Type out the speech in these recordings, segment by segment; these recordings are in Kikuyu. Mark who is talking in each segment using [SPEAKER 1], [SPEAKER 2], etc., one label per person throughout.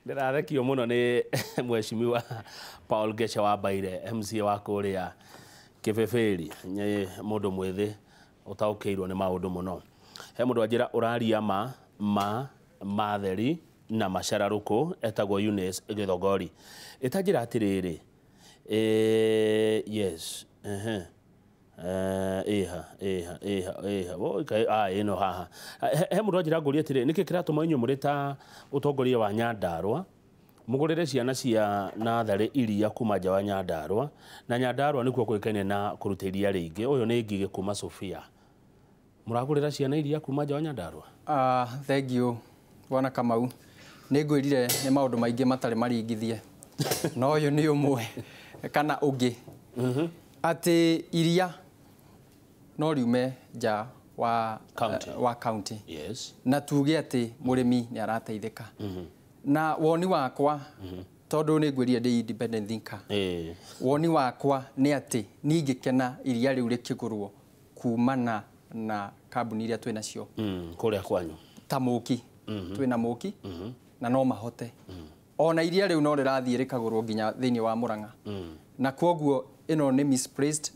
[SPEAKER 1] Ndĩrathekio mũno nĩ mheshimiwa Paul Ngeca wa Mbaire, MCA wa kũrĩa Kĩbĩbĩri, nĩ mũndũ mwĩthĩ ũtaũkĩirwo nĩ maũndũ mũno. He mũndũ anjĩra ũraria ma ma matheri na macararũkũ, etagwo Eunice Gĩthogori. Ĩtanjĩra atĩrĩrĩ, yes, ehe. Ĩha ĩha ĩha ĩha. Woi, ah, ĩno haha. He mũndũ anjĩra ngũrie atĩrĩ, nĩkĩ kĩratũma inyuĩ mũrĩ ta ũtongoria wa Nyandarũa mũgũrĩre ciana cia natharĩ iria kuma nja wa Nyandarũa, na Nyandarũa nĩkuo kũĩkaine na kũruta iria rĩingĩ? Ũyũ nĩ Ngigĩ kuma Sofia. Mũragũrĩra ciana iria kuma nja wa Nyandarũa?
[SPEAKER 2] Thank you, Bwana Kamau. Nĩ ngwĩrire nĩ maũndũ maingĩ matarĩ maringithie, no ũyũ nĩ ũmwe kana ũngĩ, atĩ iria no riume nja wa
[SPEAKER 1] county.
[SPEAKER 2] Wa county. Na tuge atĩ mũrĩmi nĩ arateithĩka. Na woni wakwa, tondũ nĩ ngwĩrire ndĩ independent thinker, woni wakwa nĩ atĩ niĩ ingĩkena iria rĩu rĩkĩgũrwo kumana na kambuni iria twĩ nacio
[SPEAKER 1] kũrĩa kwanyu.
[SPEAKER 2] Ta Mũki. Twĩna Mũki na no mahote ona iria rĩu no rĩrathiĩ rĩkagũrwo nginya thĩinĩ wa Mũrang'a, na kwoguo ĩno nĩ misplaced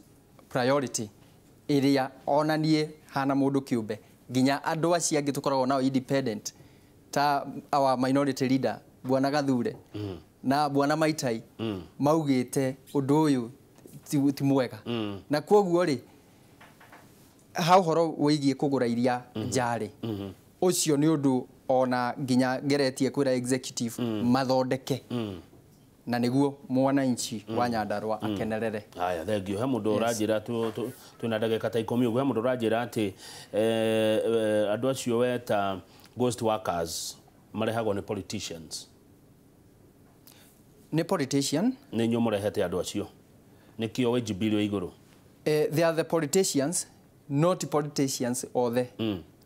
[SPEAKER 2] priority ĩrĩa ona niĩ hana mũndũ kĩũmbe, nginya andũ acio angĩ tũkoragwo nao independent ta our minority leader Bwana Gathure na Bwana Maitai maugĩte ũndũ ũyũ ti mwega. Na kwoguo rĩ, ha ũhoro wĩgiĩ kũgũra iria njarĩ, ũcio nĩ ũndũ ona nginya ngeretie kwĩra executive mathondeke na nĩguo mwananchi wa Nyandarũa akenerere.
[SPEAKER 1] Haya, thank you. He mũndũ ũranjĩra twĩna ndagĩka ta 10 ũguo. He mũndũ ũranjĩra atĩ andũ acio weta ghost workers marehagwo nĩ politicians.
[SPEAKER 2] Nĩ politician.
[SPEAKER 1] Nĩ inyuĩ mũrehete andũ acio, nĩkĩo wage bill ĩ igũrũ.
[SPEAKER 2] They are the politicians, not politicians othe,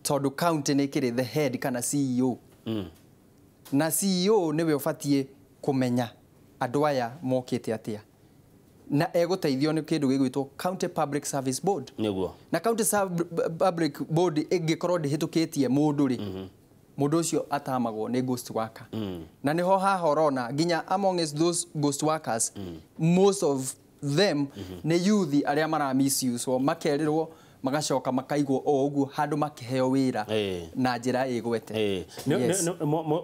[SPEAKER 2] tondũ county nĩ ĩkĩrĩ the head kana CEO, na CEO nĩwe ũbatiĩ kũmenya andũ aya mokĩte atĩa, na egũteithio nĩ kĩndũ gĩgwĩtwo County Public Service Board. Na County Public Board ĩngĩkorwo ndĩhĩtũkĩtie mũndũ rĩ, mũndũ ũcio atamagwo nĩ ghost worker. Na nĩho haha ũrona nginya among those ghost workers, most of them nĩ youth arĩa mara misuse, makerĩrwo magacoka makaigwo o ũguo handũ makĩheo wĩra na njĩra ĩgwete. Yes.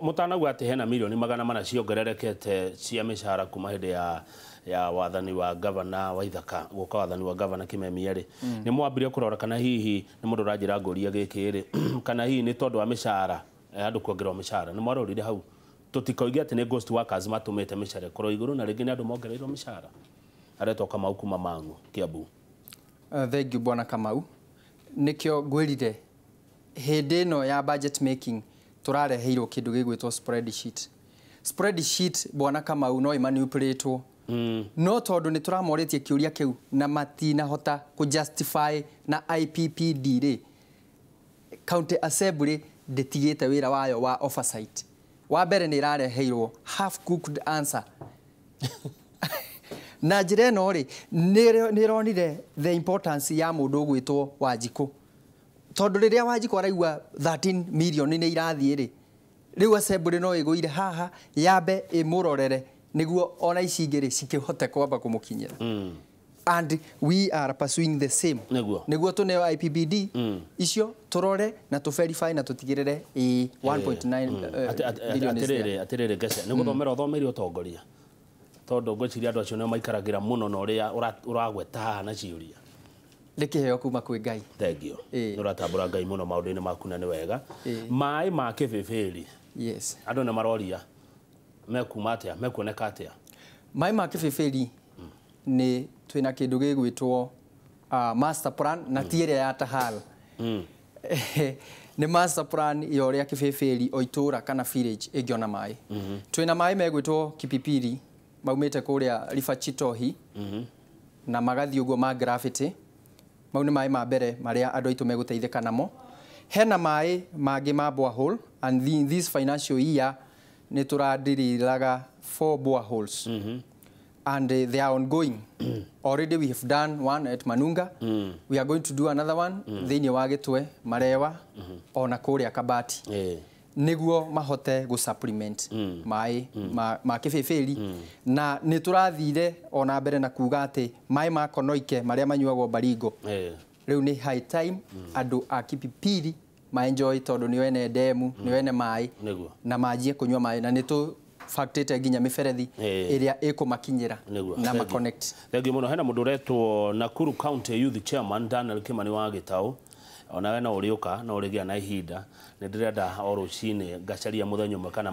[SPEAKER 1] Mũtanauga atĩ hena mirioni 400 ciongererekete cia mĩcara kuma hĩndĩ ya wathani wa gavana Waithaka gũka wathani wa gavana Kimemia rĩ, nĩ mwambirie kũrora kana hihi nĩ mũndũ ũranjĩra ngũria gĩkĩ rĩ, kana hihi nĩ tondũ wa mĩcara, andũ kuongererwo mĩcara, nĩ mwarorire hau tũtikoige atĩ nĩ ghost workers matũmĩte mĩcara ĩkorwo igũrũ, na rĩngĩ nĩ andũ mongereirwo mĩcara? Aretwo Kamau kuma Mang'u, Kiambu.
[SPEAKER 2] Thank you, Bwana Kamau. Nĩkĩo ngwĩrire hĩndĩ ĩno ya budget making tũrareheirwo kĩndũ gĩgwĩtwo spreadsheet. Spreadsheet, Bwana Kamau, no ĩmanipulĩtwo, no tondũ nĩ tũramorĩtie kĩũria kĩu na matinahota kũ justify na IPPD rĩ, county assembly ndĩtigĩte wĩra wayo wa oversight. Wa mbere nĩ ĩrareheirwo half cooked answer. Na njĩra ĩno rĩ, nĩ ĩronire the importance ya mũndũ ũgwĩtwo Wanjikũ, tondũ rĩrĩa Wanjikũ araigua 13 million nĩ irathiĩ rĩ, rĩu assembly no ĩgũire haha yambe ĩmũrorere nĩguo ona ici ingĩ rĩ cikĩhote kwamba kũmũkinyĩra. And we are pursuing the same nĩguo tũneo IPPD icio, tũrore na tũ verify na tũtigĩrĩre ĩ 1.9 billion is there.
[SPEAKER 1] Atĩrĩrĩ Ngeca, nĩ gũthomera ũthomeire ũtongoria, tondũ ngwĩciria andũ acio nĩo maikaragĩra mũno na ũrĩa ũragweta haha na ciũria.
[SPEAKER 2] Nĩ kĩheo kuma kwĩ Ngai.
[SPEAKER 1] Thank you. Nĩ ũratambũra Ngai mũno maũndũ-inĩ maku na nĩ wega. Maĩ ma Kĩbĩbĩri, andũ nĩ maroria mekuma atĩa, mekuoneka atĩa?
[SPEAKER 2] Maĩ ma Kĩbĩbĩri nĩ twĩna kĩndũ gĩgwĩtwo master plan, na ti ĩrĩa ya Tahal, nĩ master plan ya ũrĩa Kĩbĩbĩri o itũũra kana village ĩngĩona maĩ. Twĩna maĩ megwĩtwo Kipipiri, maumĩte kũrĩa River Chitohi na magathiĩ ũguo ma gravity. Mau nĩ maĩ ma mbere marĩa andũ aitũ megũteithĩka namo. Hena maĩ mangĩ ma borehole, and in this financial year nĩ tũradiriraga four boreholes and they are ongoing. Already we have done one at Manunga. We are going to do another one thĩinĩ wa Gĩtwe, Marewa, ona kũrĩa Kabati. Nĩguo mahote gũ supplement maĩ ma Kĩbĩbĩri. Na nĩ tũrathire ona mbere na kuga atĩ maĩ ma Konoike marĩa manyuagwo Baringo, rĩu nĩ high time andũ a Kipipiri ma enjoy, tondũ nĩo ene ndemu, nĩo ene maĩ, na manjie kũnyua maĩ, na nĩ tũ factĩte nginya mĩberethi ĩrĩa ĩkũmakinyĩra na ma connect.
[SPEAKER 1] Thengiũ mũno. Hena mũndũ ũretwo Nakuru County Youth Chairman Daniel Kimani wa Gĩtaũ, onawe no ũrĩũka no ũrĩgĩa na ihinda. Nĩ ndĩrenda o rũcinĩ ngacaria mũthenya ũmwe kana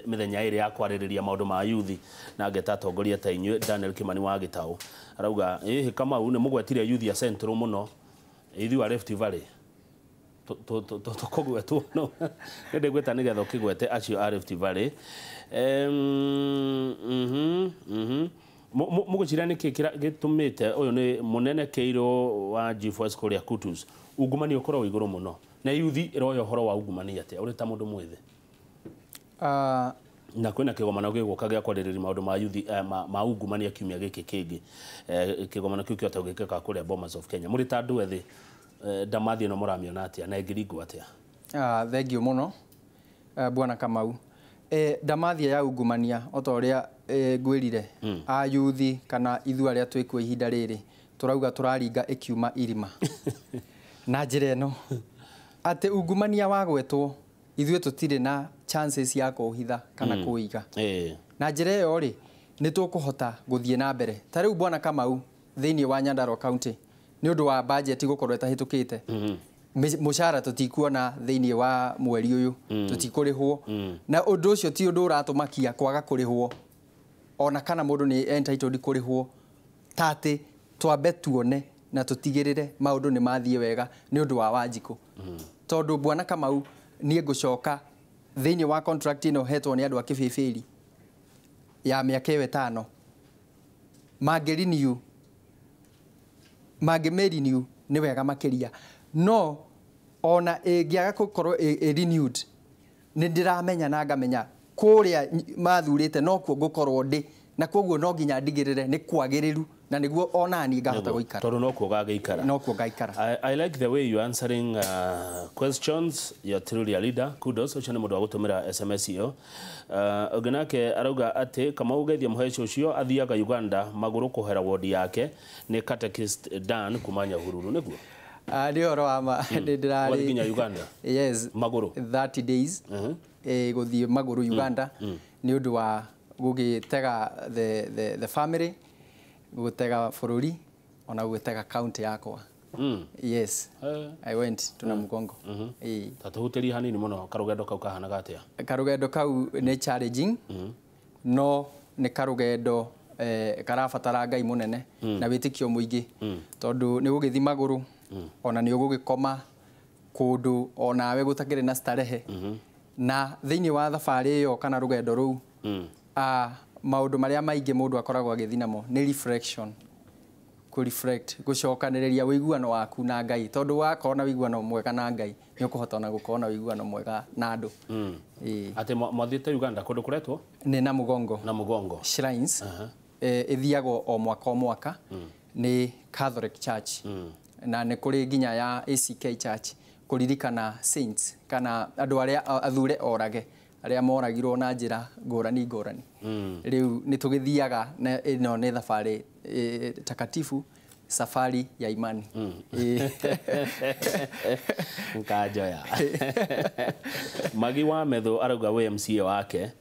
[SPEAKER 1] mĩthenya ĩrĩ ya kwarĩrĩria maũndũ ma yuthi, na ngeta atongoria ta inyuĩ. Daniel Kimani wa Gĩtaũ arauga, ĩhĩ Kamau, nĩ mũgwetire yuthi ya Central mũno, ithuĩ a Rift Valley tũkũgwetwo no nĩ ndĩgwĩta nĩgetha ũkĩgwete acio a Rift Valley. Mũgwĩciria nĩkĩ gĩtũmĩte, ũyũ nĩ mũnene Kĩirũ wa G4S kũrĩa Kutus, ungumania ũkorwo wĩ igũrũ mũno, na yuthi ĩroya ũhoro wa ungumania atĩa ũrĩ ta mũndũ mwĩthĩ? Na kwĩna kĩgomano gĩgũka gĩa kwarĩrĩria maũndũ ma yuthi, ma ungumania kiumia gĩkĩ kĩngĩ. Kĩgomano kĩu kĩhota gũgĩkĩka kũrĩa Bomas of Kenya. Mũrĩ ta andũ ethĩ, ndamathi ĩno mũramĩona atĩa na ĩngĩringwo atĩa?
[SPEAKER 2] Thengiũ mũno, bwana Kamau. Ndamathia ya ungumania, o ta ũrĩa ngwĩrire, a yuthi kana ithuĩ arĩa twĩkuo ihinda rĩrĩ, tũrauga tũraringa ĩkiuma irima na njĩra ĩno atĩ ungumania wagwetwo, ithuĩ tũtirĩ na chances ya kũũhitha kana kũũiga. Na njĩra ĩyo rĩ, nĩ tũkũhota gũthiĩ na mbere. Ta rĩu, bwana Kamau, thĩinĩ wa Nyandarua County, nĩ ũndũ wa budget gũkorwo ĩtahĩtũkĩte, mũcara tũtikuona thĩinĩ wa mweri ũyũ, tũtikũrĩhwo, na ũndũ ũcio ti ũndũ ũratũmakia kwaga kũrĩhwo, ona kana mũndũ nĩ entitled kũrĩhwo, ta atĩ twambe tuone na tũtigĩrĩre maũndũ nĩ mathiĩ wega nĩ ũndũ wa Wanjikũ. Tondũ, bwana Kamau, niĩ ngũcoka thĩinĩ wa contract ĩno hetwo nĩ andũ a Kĩbĩbĩri ya mĩaka ĩyo 5, mangĩ renew, mangĩmĩ-renew nĩ wega makĩria, no ona ĩngĩaga gũkorwo ĩ renewed, nĩ ndĩramenya na ngamenya kũrĩa mathurĩte nokuo ngũkorwo ndĩ, na koguo no nginya ndigĩrĩre nĩ kwagĩrĩru na nĩguo ona niĩ ngahota gũikara.
[SPEAKER 1] Tondũ nokuo ũgagĩikara.
[SPEAKER 2] Nokuo ngaikara.
[SPEAKER 1] I like the way you're answering questions. You're truly a leader. Kudos. Ũcio nĩ mũndũ wa gũtũmĩra SMS ĩyo. Ũngĩ nake arauga atĩ Kamau, geithia mũheci ũcio athiaga Uganda magũrũ kũhera wodi yake, nĩ Catechist Dan kuma Nyahururu, nĩguo?
[SPEAKER 2] Nĩ ũhoro wa ma, nĩ ndĩrarĩ
[SPEAKER 1] Wathiĩ nginya Uganda?
[SPEAKER 2] Yes.
[SPEAKER 1] Magũrũ?
[SPEAKER 2] 30 days gũthiĩ magũrũ Uganda nĩ ũndũ wa gũgĩtega the family, gũtega bũrũri, ona gũgĩtega county yakwa. Yes. I went to Namugongo.
[SPEAKER 1] Ta tũhutĩrie hanini mũno, karũgendo kau kahanaga atĩa?
[SPEAKER 2] Karũgendo kau nĩ challenging, no nĩ karũgendo karabatara Ngai mũnene na wĩtĩkio mũingĩ, tondũ nĩ gũgĩthiĩ magũrũ, ona nĩ ũgũgĩkoma kũndũ onawe gũtakĩrĩ na starehe. Na thĩinĩ wa thabarĩ ĩyo kana rũgendo rũu, maũndũ marĩa maingĩ mũndũ akoragwo agĩthiĩ namo nĩ reflection, kũ reflect, gũcokanĩrĩria ũiguano waku na Ngai, tondũ wakorwo na ũiguano mwega na Ngai, nĩ ũkũhota ona gũkorwo na ũiguano mwega na andũ. Ĩĩ.
[SPEAKER 1] Atĩ mwathiĩte Uganda kũndũ kũretwo
[SPEAKER 2] Nĩ Namugongo.
[SPEAKER 1] Na Mugongo.
[SPEAKER 2] Shrines. Ĩthiagwo o mwaka o mwaka nĩ Catholic Church, na nĩ kũrĩ nginya ya ACK Church, kũririkana saints kana andũ arĩa athure orage, arĩa moragirwo na njĩra ngũrani ngũrani. Rĩu nĩ tũgĩthiaga, na ĩno nĩ thabarĩ takatifu, safari ya imani.
[SPEAKER 1] Nkanjoya Magi wa Methu arauga we MCA wake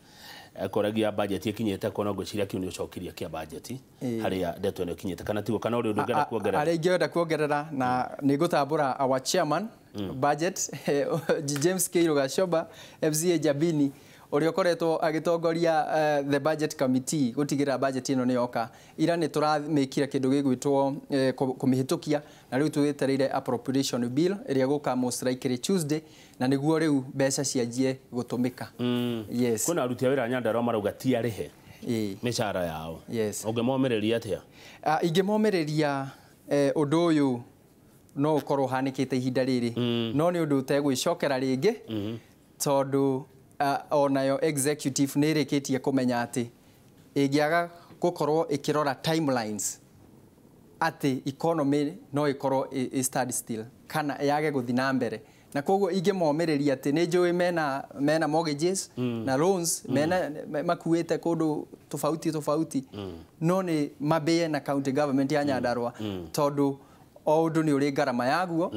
[SPEAKER 1] akoragia budget ikinyĩte kona. Ngwĩciria kĩu nĩ ũcokirie kĩa budget, harĩa ndeto ĩno ĩkinyĩte, kana tiguo, kana ũrĩ ũndũ ũngĩenda kuongerera?
[SPEAKER 2] Arĩa ingĩenda kuongerera, na nĩ ngũtambũra our chairman budget, James Keiru Gachoba, MCA Jabini, ũrĩa ũkoretwo agĩtongoria the budget committee gũtigĩrĩra budget ĩno nĩ yoka. Ira nĩ tũramĩkire kĩndũ gĩgwĩtwo kũmĩhĩtũkia, na rĩu twĩtereire appropriation bill ĩrĩa ĩgũka most likely Tuesday, na nĩguo rĩu mbeca cianjie gũtũmĩka. Yes.
[SPEAKER 1] Kwĩna aruti a wĩra a Nyandarua marauga ti arĩhe mĩcara yao. Ũngĩmomĩrĩria atĩa?
[SPEAKER 2] Ingĩmomĩrĩria, ũndũ ũyũ no ũkorwo ũhanĩkĩte ihinda rĩrĩ, no nĩ ũndũ ũtegwĩcokera rĩngĩ, tondũ onayo executive nĩ ĩrĩkĩtie kũmenya atĩ ĩngĩaga gũkorwo ĩkĩrora timelines, atĩ economy no ĩkorwo ĩ stand still kana yage gũthiĩ na mbere. Na koguo ingĩmomĩrĩria atĩ nĩ njũĩ mena mortgages na loans mena makuĩte kũndũ tofauti tofauti, no nĩ mambĩe na county government ya Nyandarua, tondũ o ũndũ nĩ ũrĩ ngarama yaguo,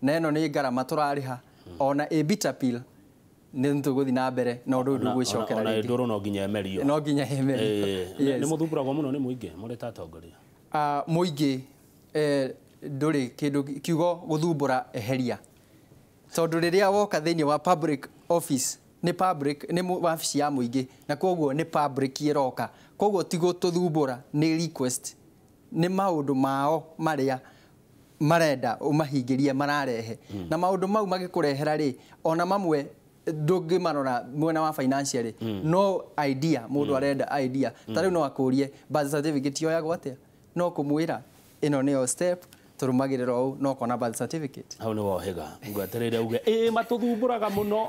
[SPEAKER 2] na ĩno nĩ ngarama tũrarĩha. Ona a bitter pill nĩ tũgũthiĩ na mbere na ũndũ ũyũ ndũgwĩcokera
[SPEAKER 1] rĩngĩ. Ona ndũrũ no nginya ĩmerio.
[SPEAKER 2] No nginya ĩmerio.
[SPEAKER 1] Nĩ mũthumbũragwo mũno nĩ mũingĩ mũrĩ ta atongoria?
[SPEAKER 2] Mũingĩ ndũrĩ kĩndũ kiugo gũthumbũra eheria, tondũ rĩrĩa woka thĩinĩ wa public office nĩ public, nĩ wabici ya mũingĩ, na koguo nĩ public ĩroka, koguo ti gũtũthumbũra, nĩ request, nĩ maũndũ mao marĩa marenda ũmahingĩrie mararehe. Na maũndũ mau magĩkũrehera rĩ, ona mamwe ndũngĩmarora mwena wa financially, no idea mũndũ arenda idea. Ta rĩu no akũrie birth certificate yoyagwo atĩa, no kũmwĩra ĩno nĩyo step tũrũmagĩrĩra ũũ, no kona birth certificate.
[SPEAKER 1] Hau nĩ wohĩga ngwetereire uge ĩ matũthumbũraga mũno.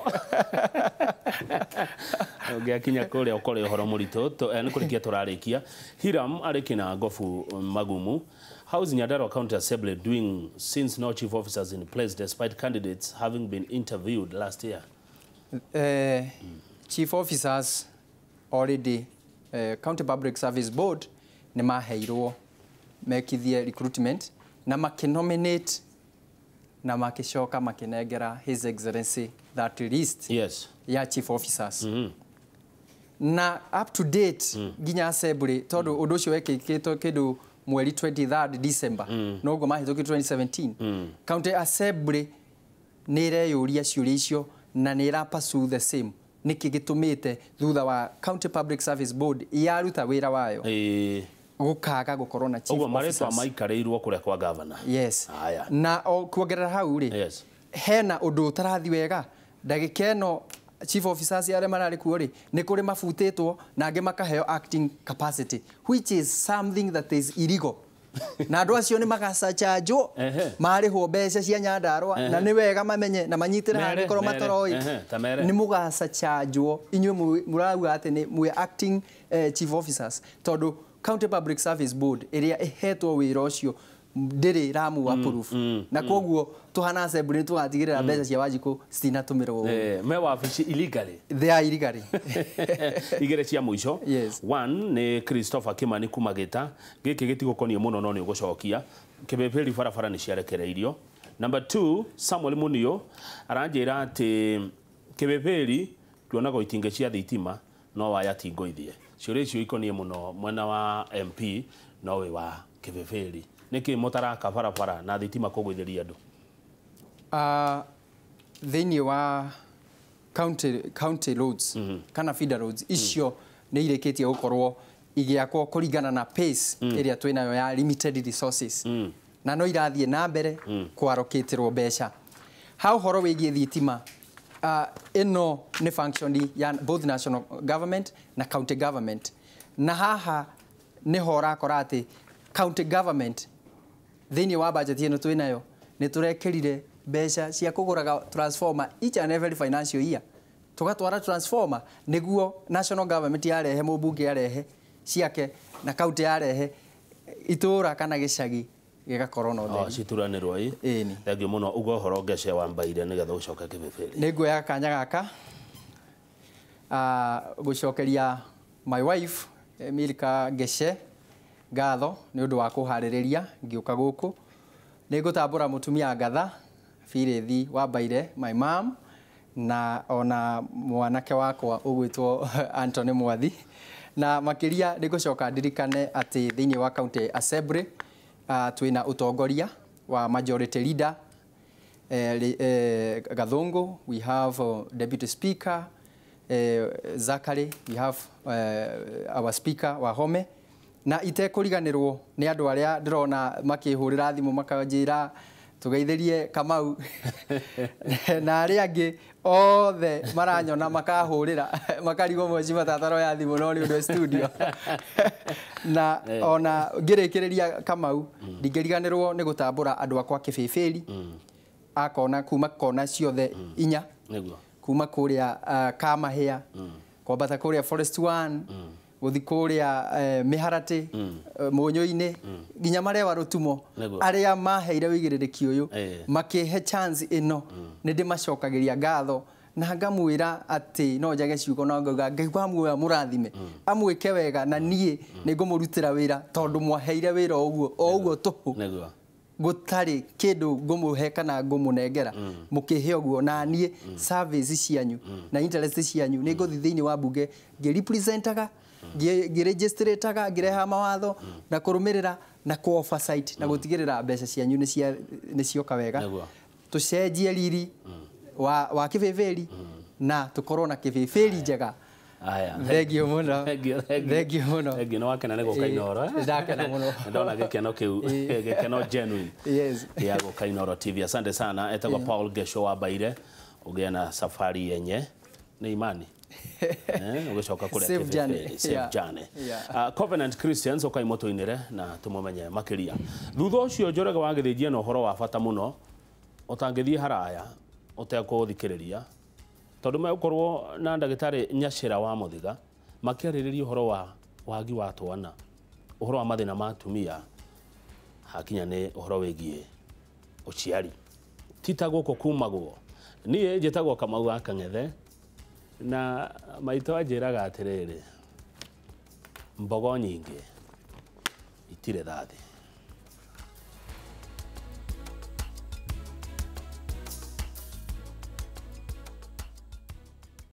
[SPEAKER 1] Ũngĩakinya kũrĩa ũkore ũhoro mũritũ. Nĩ kũrĩkia tũrarĩkia. Hiram arĩ Kĩnangobu Magumu. How is Nyandarua County Assembly doing since no chief officers in place despite candidates having been interviewed last year?
[SPEAKER 2] Chief officers already, County Public Service Board nĩ maheirwo mekithie recruitment na makinominate na makicoka makinengera His Excellency that list.
[SPEAKER 1] Yes.
[SPEAKER 2] Ya chief officers. Na up to date nginya assembly tondu undu ucio wekikitwo kindu mweri 23 December noguo mahĩtũkire 2017. County Assembly nĩ ĩreyũria ciũria icio na nĩ ĩra pursue the same. Nĩkĩ gĩtũmĩte thutha wa County Public Service Board yaruta wĩra wayo gũkaga gũkorwo na chief
[SPEAKER 1] officers? Ũguo marĩtwa maikarĩirwo kũrĩa kwa governor.
[SPEAKER 2] Yes. Na kuongerera hau rĩ,
[SPEAKER 1] yes,
[SPEAKER 2] hena ũndũ ũtarathi wega ndagĩka ĩno chief officers arĩa mararĩ kuo rĩ, nĩ kũrĩ mabutĩtwo na angĩ makaheo acting capacity, which is something that is illegal. Na andũ acio nĩ magacachanjwo marĩhwo mbeca cia Nyandarua, na nĩ wega mamenye na manyitĩre angĩkorwo mataroĩ, nĩ mũgacachanjwo inyuĩ mũrauga atĩ nĩ mwĩ acting chief officers, tondũ County Public Service Board ĩrĩa ĩhetwo wĩra ũcio ndĩrĩ ramu approve, na koguo tuhana assembly tugatigirira mbeca cia Wanjikũ citinatũmĩrwo.
[SPEAKER 1] Me wabici illegally.
[SPEAKER 2] They are illegally.
[SPEAKER 1] Igere cia mũico.
[SPEAKER 2] Yes.
[SPEAKER 1] One nĩ Christopher Kimani kuma Gĩta. Gĩkĩ gĩtigũkoniĩ mũno no nĩ ũgũcokia. Kĩbĩbĩri barabara nĩ ciarekereirio. Number 2, Samuel Munio aranjĩra atĩ Kĩbĩbĩri tuonaga itinga cia thitima no waya ti ngũithie. Ciũria icio ikoniĩ mũno mwena wa MP no wĩ wa Kĩbĩbĩri. Nĩkĩ mũtaraka barabara na thitima kũgũithĩria andũ?
[SPEAKER 2] Thĩinĩ wa county roads kana feeder roads icio nĩ irĩkĩtie gũkorwo igĩakwo kũringana na pace ĩrĩa twĩnayo ya limited resources, na no irathiĩ na mbere kwarokĩtĩrwo mbeca. Ha ũhoro wĩgiĩ thitima, ĩno nĩ function ya both national government na county government, na haha nĩho ũrakora atĩ county government thĩinĩ wa budget ĩno twĩnayo nĩ tũrekĩrire mbeca cia kũgũraga transformer each and every financial year, tũgatwara transformer nĩguo national government yarehe, mũmbunge yarehe ciake na county yarehe, itũra kana gĩcagi gĩgakorwo na ũtheri.
[SPEAKER 1] Cituranĩrwo ĩ.
[SPEAKER 2] Ĩni.
[SPEAKER 1] Thengiũ mũno uga ũhoro Ngece wa Mbaire nĩgetha ũcoke Kĩbĩbĩri.
[SPEAKER 2] Nĩ nguoya kanya gaka gũcokeria my wife Milka Ngece ngatho nĩ ũndũ wa kũharĩrĩria ngĩũka gũkũ. Nĩ ngũtambũra mũtumia Ngatha Birithi wa Mbaire, my mom, na ona mwanake wakwa ũgwĩtwo Anthony Mwathi. Na makĩria nĩ ngũcoka ndirikane atĩ thĩinĩ wa County Assembly twĩna ũtongoria wa majority leader Gathungu, we have deputy speaker Zachary, we have our speaker Wahome, na itekũriganĩrwo nĩ andũ arĩa ndĩrona makĩhũrĩra thimũ makanjĩra tũgeithĩrie Kamau na arĩa angĩ othe maranyona makahũrĩra makarigwo mweci matataro ya thimũ no nĩ ũndũ studio. Na ona ngĩrĩkĩrĩria Kamau, ndingĩriganĩrwo nĩ gũtambũra andũ akwa Kĩbĩbĩri, akona kuma kona ciothe inya, kuma kũrĩa Kamahĩa, kwambata kũrĩa Forest 1, Gũthi kũrĩa mĩharatĩ, mũnyũ-inĩ, nginya marewa rũtumo, arĩa maheire wĩigĩrĩrĩki ũyũ makĩhe chance ĩno, nĩ ndĩmacokagĩria ngatho na ngamwĩra atĩ no njage ciugo na ngauga Ngai wa muoyo amũrathime, amwĩke wega, na niĩ nĩ ngũmũrutĩra wĩra tondũ mwaheire wĩra o ũguo o ũguo tũhũ, gũtarĩ kĩndũ ngũmũhe kana ngũmũnengera, mũkĩhe ũguo. Na niĩ service cianyu na interest cianyu nĩ ngũthiĩ thĩinĩ wa mbunge ngĩrepresentaga, ngĩregistrataga, ngĩrehaga mawatho na kũrũmĩrĩra na kũ oversight na gũtigĩrĩra mbeca cianyu nĩ cioka wega, tũcenjie riri wa kĩbĩbĩri na tũkorwo na kĩbĩbĩri njega. Thengio mũno. Thengio mũno.
[SPEAKER 1] Thengio, nĩ wakena nĩ gũka Inooro?
[SPEAKER 2] Ndakena mũno.
[SPEAKER 1] Ndona gĩkeno kĩu, gĩkeno genuine ya gũka Inooro TV. Asante sana. Etagwo Paul Gesho wa Mbaire, ũgĩe na safari yenye nĩ imani ũgĩcoka kũrĩa
[SPEAKER 2] Safe
[SPEAKER 1] safe journey. Covenant Christians, ũkai mũtũinĩre na tũmũmenye makĩria. Thutha ũcio Njoroge wa Gĩthĩnjia na ũhoro wa bata mũno ũtangĩthiĩ haraya ũtekũthikĩrĩria, tondũ megũkorwo na ndagĩtarĩ Nyacĩra wa Mũthiga makĩarĩrĩria ũhoro wa wagi wa twana, ũhoro wa mathĩna ma atumia hakinya nĩ ũhoro wĩgiĩ ũciari, ti ta gũkũ kumagwo. Niĩ njĩtagwo Kamau wa Kang'ethe, na maitũ anjĩraga atĩrĩrĩ, mbogo nyingĩ itirĩ thathi.